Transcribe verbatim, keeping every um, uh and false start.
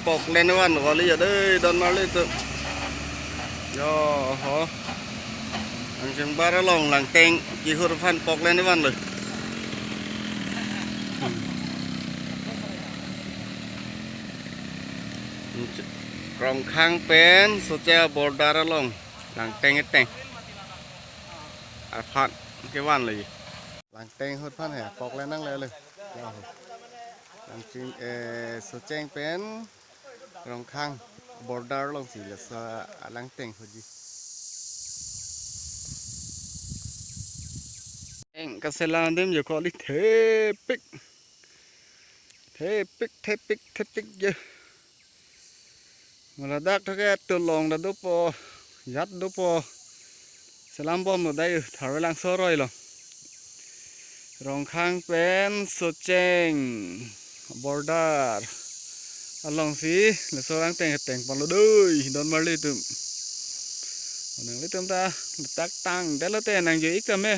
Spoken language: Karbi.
Poklen van kali ya dei, don marli tu. Yo ho. Angjeng bar along langteng kehur aphan poklen vanlo. Hmm. Rongkhang pen Socheng border along langteng eteng aphan kevanlo. Langteng ahut aphan he poklen nanglelo. Ya ho. Langching, eh, Socheng pen Rongkhang border alongsi laso alangteng ahutji. Eng kaselam adim jo kali thepik. Thepik, thepik, thepik jo. Mo ladak thake tulong ta dopo, jat dopo. Selam bomlo dei, Tharve Langso aroi lo. Rongkhang pen Socheng border alongsi laso langteng eteng palo dei, don marli tum. Nanglitum ta tak tangdetlo te nangjo-ik tame.